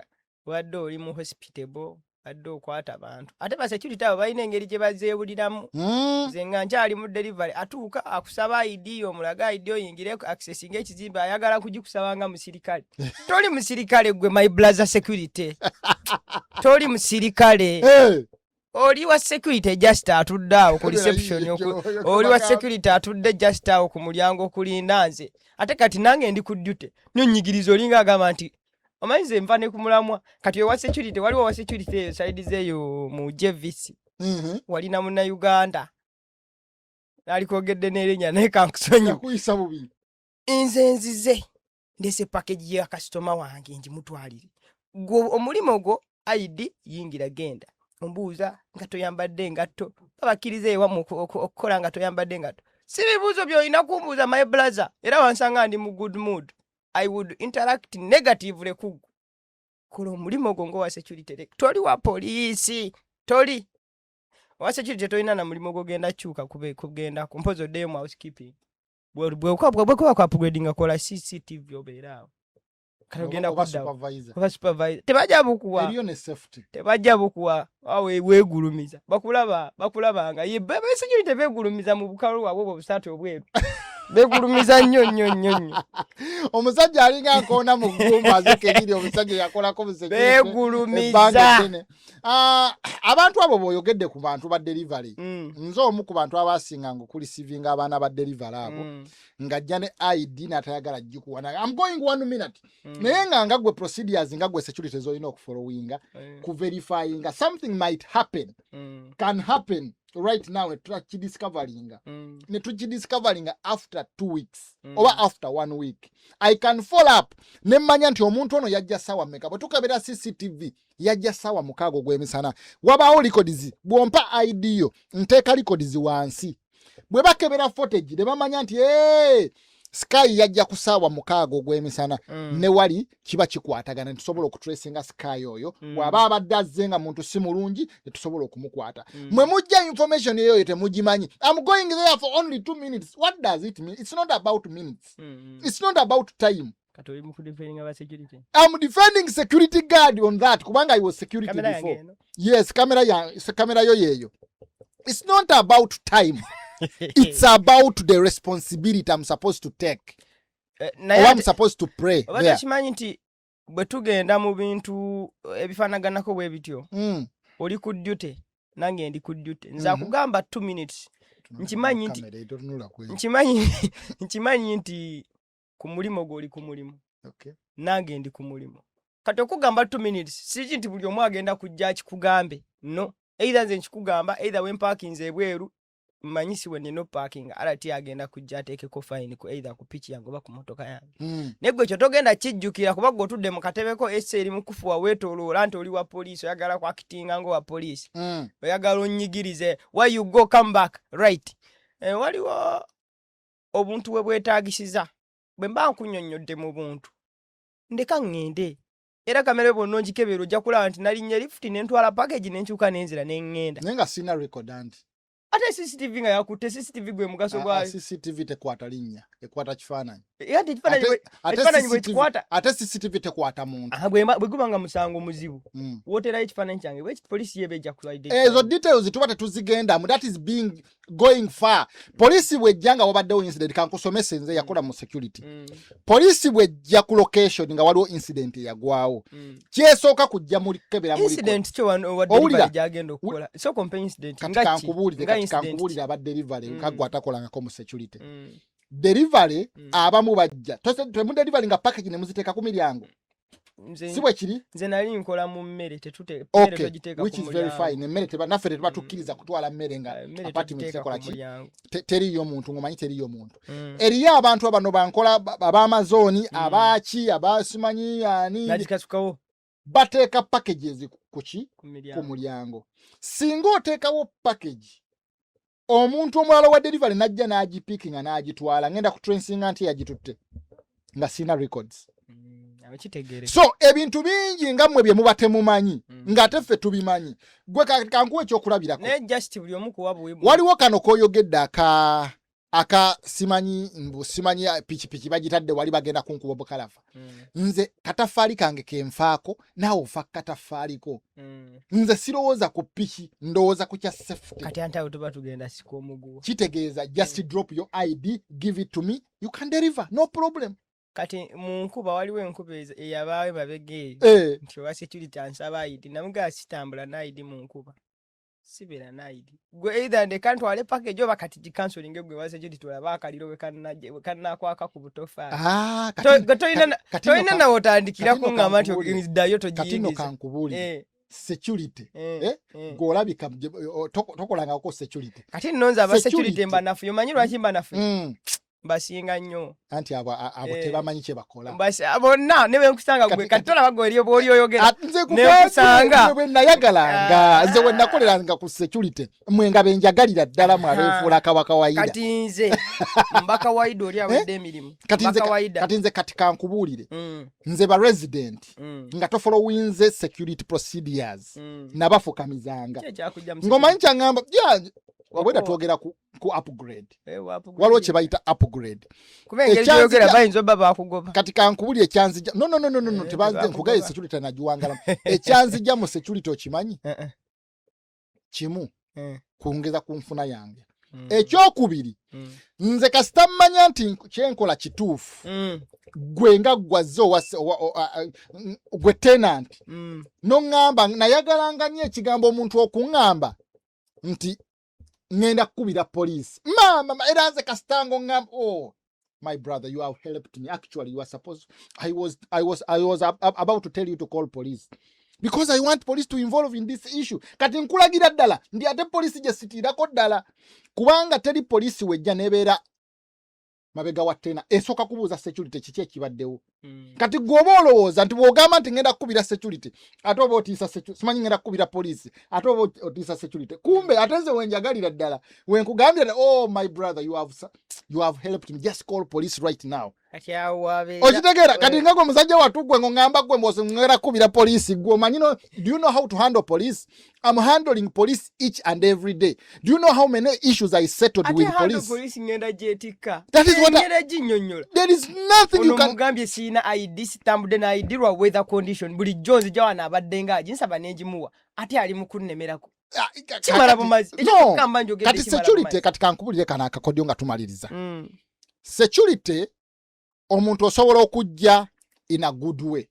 obadde oli mu hospitable, badde okwata bantu, ate ba security abo balina engeri gye bazeewuliramu. Nze nga nkyali mu delivery, atuuka akusaba ID, omulaga ID oyingire accessinga ekizimbe, ayagala kugikusaba nga musirikale. Toli musirikale gwe, my brother security, toli musirikale. Oli wa security just atudde awo ku reception, oli wa security atudde just awo ku mulyango okulinda nze. Ate kati nange ndi ku duty, nyonyigiriza olinga agamba nti omanyi nze nva ne ku mulamwa. Kati owa security, waliwo owa security eyo side zeeyo mu JVC, walina Munnayuganda alikwogedde n'erinnya, naye kankusonyiwe. Yakuyisa bubi. Nze nzize ndese package ya kasitoma wange ngimutwalire. Gwe omulimu gwo ID, yingira, genda. Ombuuza nga toyambadde engatto, babakkiriza ewamu okukola nga toyambadde engatto? Si bibuuzo by'olina kumbuuza, my brother. Era wansanga ndi mu good mood, I would interact negatively ku ggwe. Kola omulimu gwo ng'owa security, toli wa poliisi, toli owa security, tolina na mulimu gwogenda kyuka kugendako, mpozi oddeyo mu housekeeping. Bwekuba ku upgradinga, kola CCTV, obeere awo. Kati ogenda Oba kuddawo supervisor. Oba supervisor, tebajja bukuwa. Eriyo ne safety. Tebajja bukuwa. Awe weegulumiza, bakulaba, bakulabanga ye ba security beegulumiza mu bukalu bwabwe obwo obusaati obweru, beegulumiza nnyo nnyo nnyo nnyo. Omusajja alinga nkoona mu ggumba aze kenyini, omusajja yakolako mu security ebbanga Beegulumiza. eddene. Ah, abantu abo bw'oyogedde ku bantu ba delivery, nze omu ku bantu abasinganga okureceivinga abaana ba delivery abo, ng'ajja ne ID n'atayagala gikuwa. Naye, "I'm going one minute." Naye nga gwe procedures, nga gwe security z'olina okufollowinga, kuverifyinga, something might happen, can happen right now, ne tutakidiscoveringa, ne tukidiscoveringa after 2 weeks oba after one week. I can follow up ne mmanya nti omuntu ono yajja ssaawa mmeka. Bwe tukebera CCTV, yajja ssaawa 6 ogw'emisana, wabaawo records. Bw'ompa ID yo, nteeka records wansi. Bwe bakebera footage ne bamanya nti, "Hey, Sky yajja ku ssaawa 6 ogw'emisana," ne wali kiba kikwatagana, netusobola okutracinga Sky oyo. Bw'aba abadde azze nga muntu si mulungi, netusobola okumukwata. Mwe mujja information eyo temugimanyi. "I'm going there for only 2 minutes." What does it mean? It's not about minutes. It's not about time. Kati oli mu kudefendinga ba security. I'm defending security guard on that, kubanga I was security Kamera yange before. eno. Yes, kamera ya kamera yo yeeyo. It's not about time, it's about the responsibility I'm supposed to take Naye or I'm supposed to pray oba there. tokimanyi nti bwe tugenda mu bintu ebifaanaganako bwe bityo, oli ku duty, nange ndi ku duty, nze akugamba 2 minutes, Nkimanyi nti- Kamera etotunula ku eyo. Nkimanyi nti ku mulimu gwo oli ku mulimu, nange ndi ku mulimu. Kati okugamba 2 minutes siki nti buli omu agenda kujja akikugambe. No, either nze nkikugamba, either wempakinze ebweru mmanyi si we nina opakinga, rt agenda kujja ateekeko fine ku either ku piki yange oba ku motoka yange. Naye gwe ekyo togenda kijjukira, kuba gwe otudde mu katebeko essa eri mu kufuwa, weetooloola nti oli wa poliisi, oyagala kwakitinga nga owa poliisi, oyagala onyigirize. Why you go, come back, right? Waliwo obuntu bwe bwetaagisiza. Bwe mba nkunnyonnyodde mu buntu Ndeka ŋŋende. Era kamera yo bwonna ongikebera, ojja kulaba nti nalinnya lifuti ne ntwala package, ne nkyuka, nenzira ne ŋŋenda. Naye nga sirina record anti. Ate CCTV nga yakutte, CCTV gwe mugaso gwayo. CCTV tekwata linnya, ekwata kifaananyi. Era nti ekifaananyi ekifaananyi CCTV bwekikwata. Ate CCTV tekwata muntu. Aha, bwe guba nga musango muzibu, wooterayo ekifaananyi kyange bwekiti, poliisi yeba ejja kulwaidde. Ezo details tuba tetuzigendamu, that is being going far. Poliisi bwejja nga wabaddewo incident, kankusomese nze yakola mu security, poliisi bwejja ku location nga waliwo incident eyagwawo, kyesooka kujja mukebera mu record. Incident kyo wano wa Owulira? delivery gyagenda okukola, sooka ompe incident. Kati Nga ki? kankubuulire. Nga Kati incident ki? kankubuulire, aba delivery, kaggwa atakolangako mu security, delivery abamu bajja temu delivery nga package ne muziteeka ku miryango. Si bwe kiri? Nze nali nkola mu mmere, tetute mmere togiteeka which ku is very mulyango. fine. Emmere naffe tetubatukkiriza kutwala mmere nga Ah, emmere apartment togiteeka tekola ku ki? mulyango. Teriyo muntu, ngomanyi teriyo muntu. Eriyo abantu abano bankola ab'Amazon, abaaki, abasimanyi ani, Nagikasukawo bateeka packages ku ki? Ku Ku miryango. mulyango. Singa oteekawo package, omuntu omulala wa delivery najja n'agipickinga n'agitwala, ngenda kutracinga nti yagitutte nga sina records? Abo kitegeere. So ebintu bingi nga mmwe bye muba temumanyi, ng'ate ffe tubimanyi. Gwe kankuwa ekyokulabirako. Naye just buli omu kuwa buwi. Waliwo kano koyogedde aka simanyi mbu simanyi pikipiki bagitadde wali, bagenda kunkuba bukalafa. Nze katafaali kange kenfaako, naawe ofa katafaaliko. Nze sirowooza ku piki, ndowooza ku kya safety. Kati ante awo tuba tugenda sika omuguwa. Kitegeeza just drop your ID, give it to me, you can deliver, no problem. Kati mu nkuba, waliwo enkuba eyabaawo emabega eyo, nti owa security ansaba ID, namugamba sitambula na ID mu nkuba, sibeera na ID. Gwe either ndeka ntwale package oba kati gicancelinge, gwe wa security olabe akaliro bwe kannakwaka ku butofaali. Ah, Gwe tolina tolina nawe otandikira kati nno kuŋŋamba nti kankubuulire. ddayo Kati nno togiyingiza. kankubuulire. Security, gweolabika tokolangako security. Kati nno nze aba security Security. mbanafuye. Omanyi lwaki mbanafuye? Mbasinga nnyo. Anti abo tebamanyi kye bakola. Bonna ne bwenkusanga gwe kati tolaba gwe eri bw'oli oyogera. Ah, nze Nenkusanga. nze bwe nayagalanga, nze bwe nakoleranga ku security, mwe nga benjagalira ddala mwe abeefuula kawakawaida. Kati nze mbaka waida oli awedde emirimu. Kati nze Mbaka waida. Kati nze kati kankubuulire. Nze ba resident nga tofollowinze security procedures, nabafukamizanga. Ki ekyakujja mu Ng'omanyi kyaŋŋamba ya obwedda Wakuwa. twogera ku upgrade. Eh, upgrade. Waliwo kye bayita upgrade. Kuba engeri Ekyanzija- gy'oyogera bayinza obba bakugoba. Kati kankubulire, ekyanzija, no, no, no, no, no, no. Eh, Tebanze tebakugoba. nkugaye security nagiwangalamu. Ekyanzija mu security okimanyi? Eh, eh, Kimu, kwongeza ku nfuna yange. Ekyokubiri, nze kasita mmanya nti kyenkola kituufu, gwe nga gwazze gwe tenant, noŋŋamba nayagalanga nnyo ekigambo omuntu okuŋŋamba nti ŋŋenda kukubira poliisi, maama era nze kasitanga oŋŋamba, "Oh my brother, you have helped me. Actually, you are supposed I was about to tell you to call police because I want police to involve in this issue." Kati nkulagira ddala ndi ate poliisi gye sitiirako ddala, kubanga teri poliisi wejja nebeera mabega wa tenant, esooka kubuuza security kiki ekibaddewo. Kati gwe oba olowooza nti bw'ogamba nti ngenda kukubira security, ate oba otiisa simanyi ngenda kukubira poliisi, ate oba otiisa security. Kumbe ate nze wenjagalira ddala wenkugambira ddala, "Oh my brother, you have helped me. Just call police right now." Kati awo wabeera Okitegeera? Kati nga gwe musajja wattu, gwe ng'oŋŋamba gwe mbosi ngenda kukubira poliisi, gwe omanyi no, do you know how to handle police? I'm handling police each and every day. Do you know how many issues I settled Ate with handle police? Police ngenda gyetikka. That is what Ngenda ginnyonnyola. There is nothing you Ono can mugambye siina ID, sitambudde na ID lwa weather condition. Bulijjo nzija wano abadde nga aginsaba n'egimuwa, ate ali mu kunnemerako. Ah, Kimala bumazi. No. Ekyo kugamba njogedde Kati kimala security, bumazi. kati kankubulire kano akakodyo nga tumaliriza. Security, omuntu osobola okujja in a good way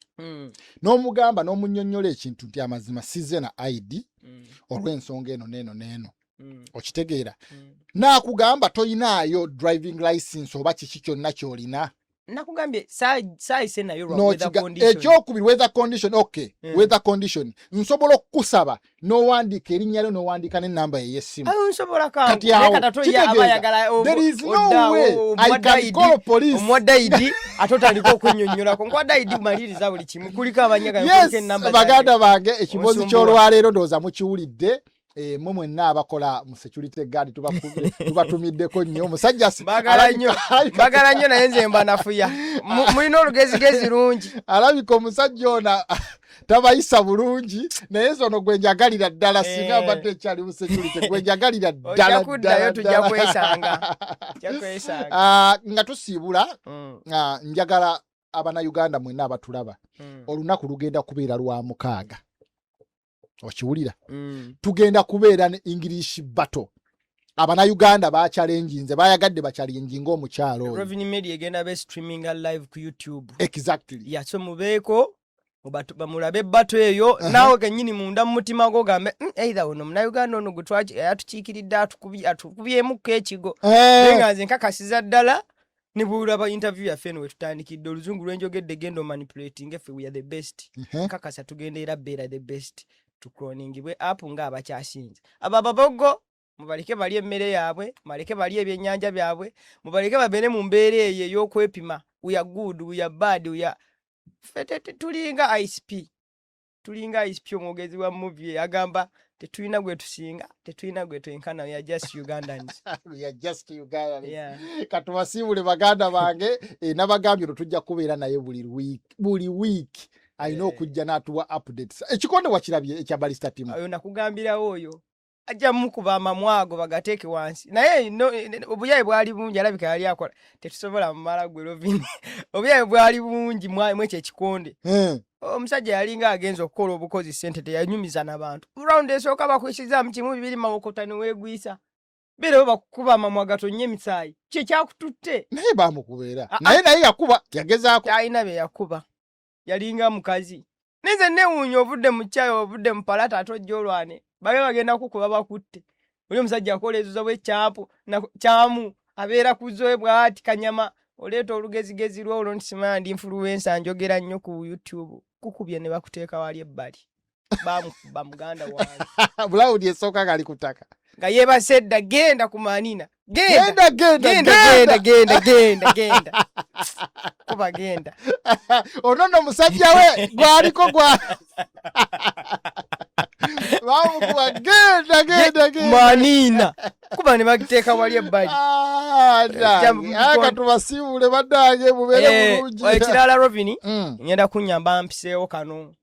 n'omugamba n'omunnyonnyola ekintu nti amazima size na ID olw'ensonga eno n'eno n'eno. Okitegeera? N'akugamba toyinaayo driving license oba kiki kyonna ky'olina. Nakugambye saayise nayo lwa weather condition. Ekyokubiri, weather condition, okay. Weather condition, nsobola okukusaba n'owandiika erinnya lyo n'owandiika n'ennamba ey'essimu. Ayo nsobola. Kati awo, Kati aba kitegeeza, ayagala there is no way I can call police. Omuwadde ID, ate otandika okwennyonnyolako, nkuwadde ID, maliriza buli kimu, kuliko amannya gange, kuliko Yes. ennamba. Baganda bange, ekiboozi Onsumbuwa. ky'olwaleero ndowooza mukiwulidde. Mwe mwenna abakola mu security guard, tubatumiddeko nnyo. Omusajja Mbagala nnyo. Mbagala nnyo, naye nze mbanafuya. Mulina olugezigezi lungi. Alabika omusajja ono tabayisa bulungi, naye nze ono gwe njagalira ddala, singa mbadde ekyali mu security, gwe njagalira ddala. Ojja kuddayo, Ddala, tujja ddala. kwesanga. Tujja kwesanga. Ah, nga tusiibula, njagala Abannayuganda mwenna abatulaba, olunaku lugenda kubeera lwa mukaaga, okiwulira? Tugenda kubeera ne English battle. Abannayuganda bachallenginze, bayagadde bachallenginga omukyalo oyo. Revenue Media egenda be streaminga live ku YouTube. Yeah, so mubeeko bamulabe battle eyo. Naawe kennyini munda mu mutima gwo gambe, either ono Munnayuganda ono gwe atukiikiridde atukubyemuko ekigo." Naye nga nze nkakasiza ddala ne bwolaba interview yaffe eno wetutandikidde, oluzungu lwenjogedde, genda omanipulating effe, we are the best. Nkakasa tugenda era beera the best, tucrowningibwe up ng'abakyasinze. Abo ababogo mubaleke balye emmere yaabwe, mubaleke balye ebyennyanja byabwe, mubaleke babeere mu mbeera eyo ey'okwepima. We are good, we are bad, we are ffe tulinga ICP, tulinga ICP omwogezi wa movie agamba tetulina gwe tusinga, tetulina gwe twenkana, we are just Ugandans. We are just Ugandans. Yeah. Katubasiibule baganda bange. Nabagambye ono tujja kubeera naye buli week, buli week alina okujja n'atuwa updates. Ekikonde wakirabye ekya Barista Timo? Oyo nakugambirawo, oyo ajja mukuba amamwago bagateeke wansi, naye no, obuyaye bwali bungi, alabika yali akola tetusobola mumala gwe Lovini, obuyaye bwali bungi mwekyo ekikonde. Omusajja yalinga agenza okukola obukozi, sente teyanyumiza n'abantu. Round esooka bakwisizaamu kimu bibiri, mawokota neweegwisa, beerewo bakukuba amamwa gatonye emisaayi, kyekyakututte. Naye bamukubeera. Ah, ah. Naye yakuba, yagezaako. Talina bye yakuba, yalinga mukazi. Ninze newuunya, ovudde mu kyayi, ovudde mu palata, ate ojja olwane, babe bagenda kukuba bakutte. Oli omusajja akola ezo bwe kyampu kyamu abeera ku zoe bw'ati kanyama, oleeta olugezigezi lwolwo nti simanya ndi influencer, njogera nnyo ku YouTube, kukubye ne bakuteeka wali ebbali, bamukuba muganda wange. Bulawudi esooka ngali ku ttaka. Nga yeebase dda, genda ku manina, genda. Genda, genda. Genda, genda, genda, genda, genda, kuba genda. Ono nno musajja we gwaliko gwa bamukuba, genda, genda, genda. Manina kuba ne bagiteeka wali ebbali. Ah, nange. Ah, katubasiibule baddange, mubeere bulungi. Ekirala Robin, ngenda kunyamba mpiseewo kano.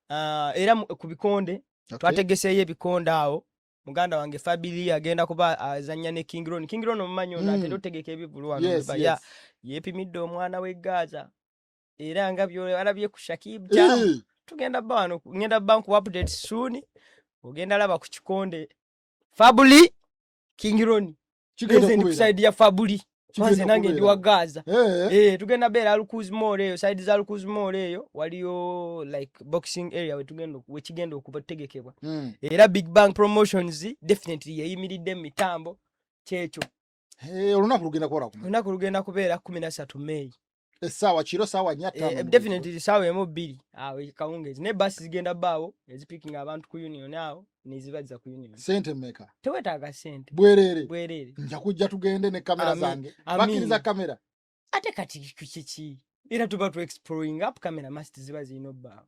Ah, era ku bikonde twategeseeyo ebikonde awo. Muganda wange Fabili agenda kuba azannya ne King Ron. King Ron omumanyi ono, atera otegeka ebivulu wano mu Dubai. Yeepimidde omwana w'e Gaza, era nga byolabye ku Shakib Jam. Tugenda bba wano, ngenda bba nkuwa update soon, ogenda laba ku kikonde Fabuli King Ron. Kigenda Nze ndi ku kubeera. side ya Fabuli. Kigenda Nze nange ndi wa kubeera. Gaza. Tugenda beera Al Quoz Mall eyo, side za Al Quoz Mall eyo waliyo like boxing area wetugenda wekigenda okubategekebwa. Era Big Bang Promotions definitely yeyimiridde mu mitambo kyekyo. Olunaku lugenda kukola ku Olunaku lugenda kubeera 13 May. Essaawa kiro saawa 4, 5. Definitely saawa 1, 2 awo kawungeezi, naye basi zigenda bbaawo ezipickinga abantu ku Union awo nezibazza ku Union. Sente mmeka? Teweetaaga sente. Bwereere? Bwereere. Nja kujja tugende ne kamera Amin. zange. Amin. Bakkiriza kamera? Ate kati kiki, era tuba tu exploring up, camera must ziba zirina obbaawo.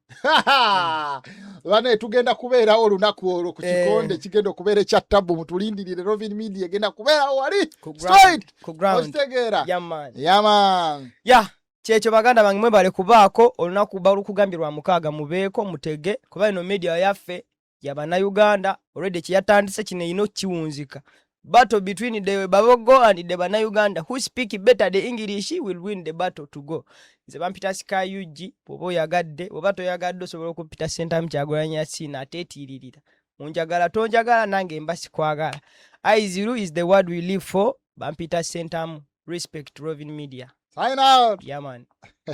Bane, tugenda kubeerawo olunaku olwo ku kikonde, kigenda okubeera ekya tabu, mutulindirire. Rovin Media egenda kubeerawo wali Ku straight. ground, ku ground. Okitegeera? Yeah, man. Yeah, man. Ya, kyekyo baganda bange, mwebale kubaako. Olunaku balukugambye lwa mukaaga, mubeeko mutege, kuba ino media yaffe yabannayuganda already kyeyatandise kino erina okukiwunzika. Battle between the babogo and the bannayuganda, who speak better the English will win the battle to go. Nze bampita Sky UG bw'oba oyagadde, bw'oba toyagadde osobola okumpita Sentamu Kyagulanyi Yasiina ateetiiririra. Onjagala tonjagala, nange mba sikwagala. Aiziru is the word we live for. Bampita Sentamu. Respect, Rovin Media. Sign out. Yeah, man.